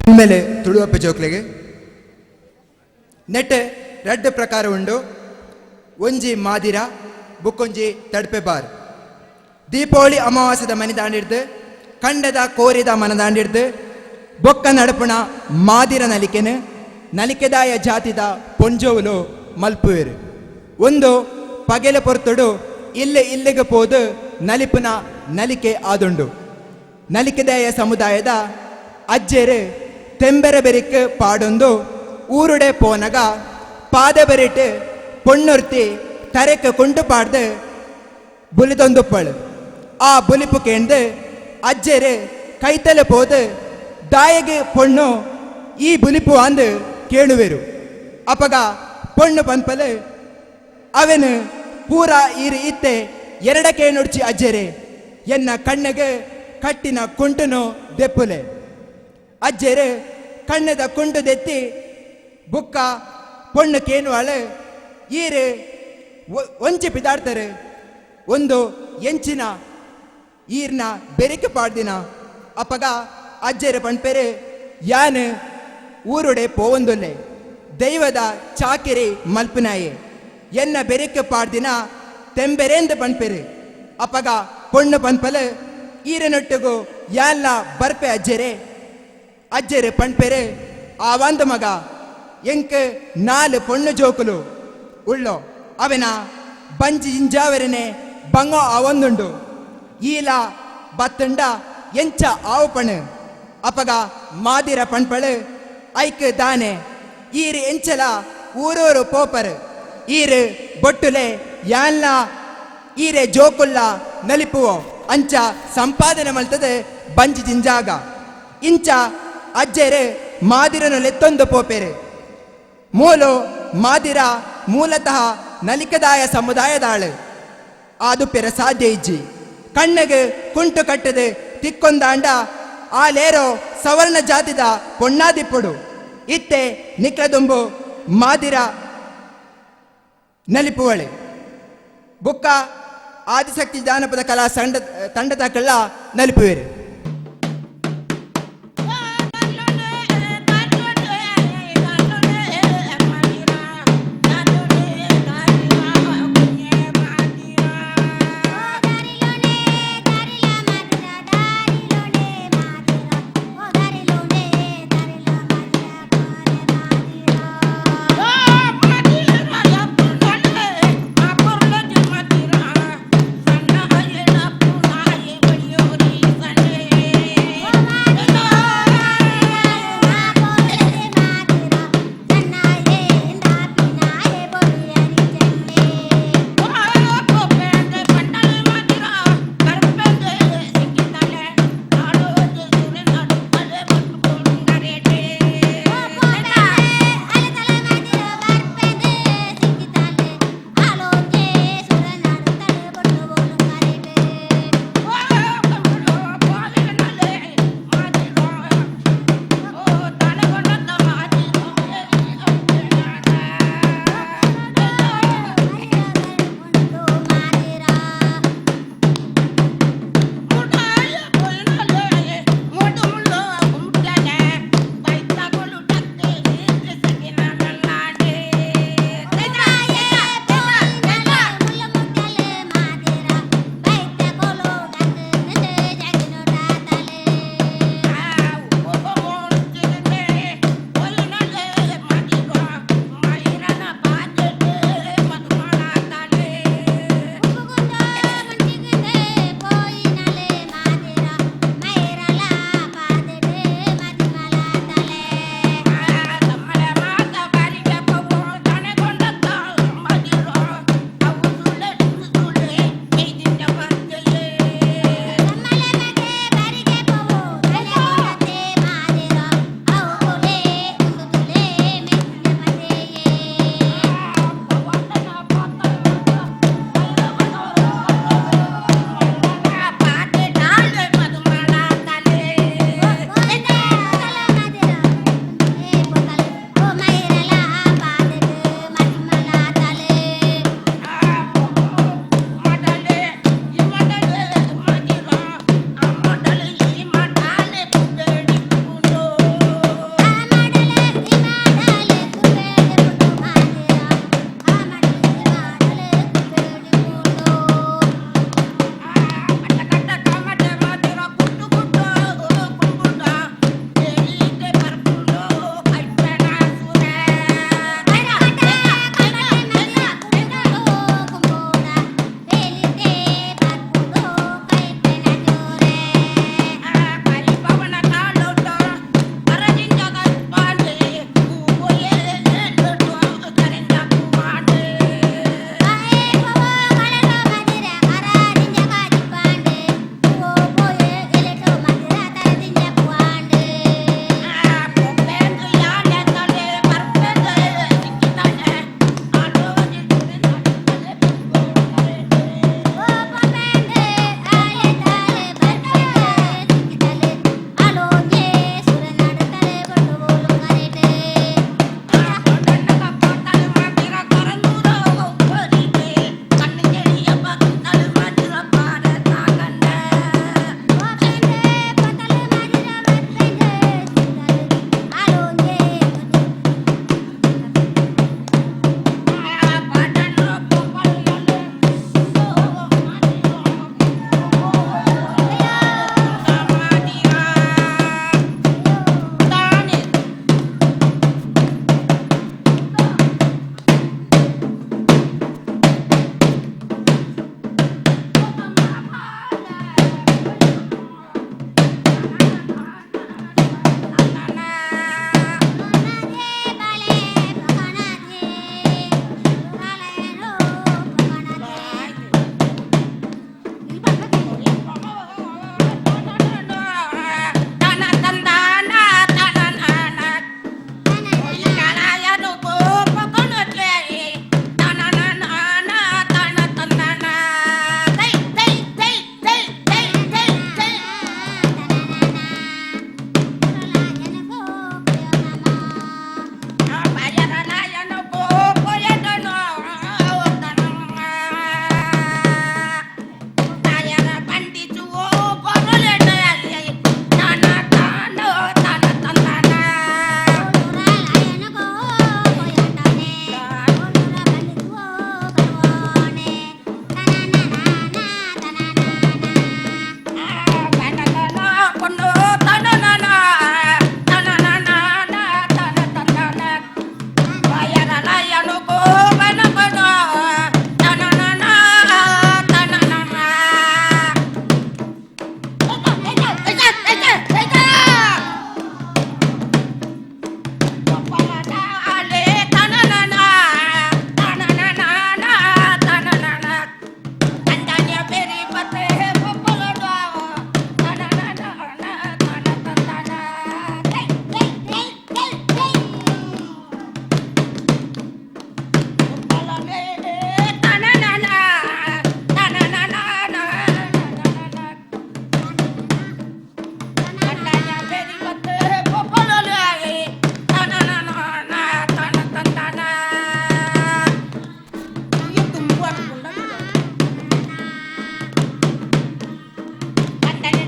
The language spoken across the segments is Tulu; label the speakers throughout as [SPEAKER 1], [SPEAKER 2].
[SPEAKER 1] ಮೇಲೆ ತುಳುವಪ್ಪ ಜೋಕ್ಲೆಗೆ ನೆಟ್ ರಡ್ಡ್ ಪ್ರಕಾರ ಉಂಡು. ಒಂಜಿ ಮಾದಿರ, ಬುಕ್ಕೊಂಜಿ ತಡ್ಪೆ ಬಾರ್. ದೀಪಾವಳಿ ಅಮಾವಾಸ್ಯದ ಮನೆ ದಾಂಡಿಡ್ದು, ಕಂಡದ ಕೋರಿದ ಮನದಾಂಡಿಡ್ದು ಬೊಕ್ಕ ನಡಪುಣ ಮಾದಿರ ನಲಿಕೆನು ನಲಿಕೆದಾಯ ಜಾತಿದ ಪೊಂಜೋವುಲು ಮಲ್ಪುವೆರು. ಒಂದು ಪಗೆಲ ಪೊರ್ತುಡು ಇಲ್ಲೆ ಇಲ್ಲೆಗೆ ಪೋದು ನಲಿಪುನ ನಲಿಕೆ ಆದುಂಡು. ನಲಿಕೆದಾಯ ಸಮುದಾಯದ ಅಜ್ಜೆರು ತೆಂಬೆರೆ ಬೆರಿಕ್ ಪಾಡೊಂದು ಊರುಡೆ ಪೋನಗ ಪಾದ ಬೆರಿಟ್ ಪೊಣ್ಣುರ್ತಿ ತರೆಕ್ ಕುಂಟು ಪಾಡ್ದು ಬುಲಿತೊಂದುಪ್ಪಳು. ಆ ಬುಲಿಪು ಕೇಂದು ಅಜ್ಜೆರು ಕೈತಲೆ ಪೋದು ದಾಯೆಗೆ ಪೊಣ್ಣು ಈ ಬುಲಿಪು ಅಂದು ಕೇಳುವೆರು. ಅಪಗ ಪೊಣ್ಣು ಪನ್ಪಲು, ಅವೆನು ಪೂರ ಈರು ಇತ್ತೆ ಎರಡಕ್ಕೆ ನುಡ್ಚಿ ಅಜ್ಜೆರೆ, ಎನ್ನ ಕಣ್ಣಿಗೆ ಕಟ್ಟಿನ ಕುಂಟುನು ದೆಪ್ಪುಲೆ. ಅಜ್ಜೆರು ಕಣ್ಣದ ಕುಂಟು ದೆತ್ತಿ ಬುಕ್ಕ ಪೊಣ್ಣು ಕೇನುವಾಳು, ಈರು ಒಂಚಿ ಪಿದಾಡ್ತಾರೆ, ಒಂದು ಎಂಚಿನ ಈರ್ನ ಬೆರಿಕೆ ಪಾಡ್ದಿನ. ಅಪಗ ಅಜ್ಜೆರು ಪಣ್ಪೆರು, ಯಾನ್ ಊರುಡೆ ಪೋವೊಂದುಲ್ಲೆ, ದೈವದ ಚಾಕಿರಿ ಮಲ್ಪುನಾಯೆ, ಎನ್ನ ಬೆರಿಕೆ ಪಾಡ್ದಿನ ತೆಂಬೆರೇಂದು ಪಣ್ಪೆರು. ಅಪಗ ಪೊಣ್ಣು ಪನ್ಪಲು, ಈರನೊಟ್ಟಿಗು ಯಾನ್ಲ ಬರ್ಪೆ ಅಜ್ಜೆರೆ. ಅಜ್ಜೆರು ಪಣ್ಪೆರು, ಆವಂದ ಮಗ, ಎಂಕ್ ನಾಲ್ ಪೊಣ್ಣು ಜೋಕುಲು ಉಳ್ಳೋ, ಅವನ ಬಂಜಿ ಇಂಜಾವರನೆ ಬಂಗ ಆವೊಂದುಂಡು, ಈಲ ಬತ್ತುಂಡ ಎಂಚ ಆವಪಣು. ಅಪಗ ಮಾದಿರ ಪಣ್ಪಳು, ಐಕ್ ದಾನೆ, ಈರು ಎಂಚಲ ಊರೂರು ಪೋಪರು, ಈರು ಬೊಟ್ಟುಲೆ ಯಾನ್ಲ ಈರೆ ಜೋಕುಲ್ಲ ನಲಿಪುವೋ, ಅಂಚ ಸಂಪಾದನೆ ಮಲ್ತದೆ ಬಂಜಿ ಜಿಂಜಾಗ. ಇಂಚ ಅಜ್ಜೆರು ಮಾದಿರನು ಲೆತ್ತೊಂದು ಪೋಪೆರು. ಮೂಲು ಮಾದಿರ ಮೂಲತಃ ನಲಿಕದಾಯ ಸಮುದಾಯದಾಳು ಆದು ಪೆರ ಸಾಧ್ಯ ಇಜ್ಜಿ. ಕಣ್ಣಗೆ ಕುಂಟು ಕಟ್ಟದೆ ತಿಕ್ಕೊಂದಾಂಡ ಆ ಲೇರೋ ಸವರ್ಣ ಜಾತಿದ ಪೊಣ್ಣಾದಿಪ್ಪುಡು. ಇತ್ತೆ ನಿಕ್ಲದುಂಬು ಮಾದಿರ ನಲಿಪುವಳೆ. ಬುಕ್ಕ ಆದಿಶಕ್ತಿ ಜಾನಪದ ಕಲಾ ಸಂಡ ತಂಡದ ನಲಿಪುವೆರು.
[SPEAKER 2] Sunday.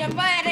[SPEAKER 2] ಜಪ್ಪಾಯರ.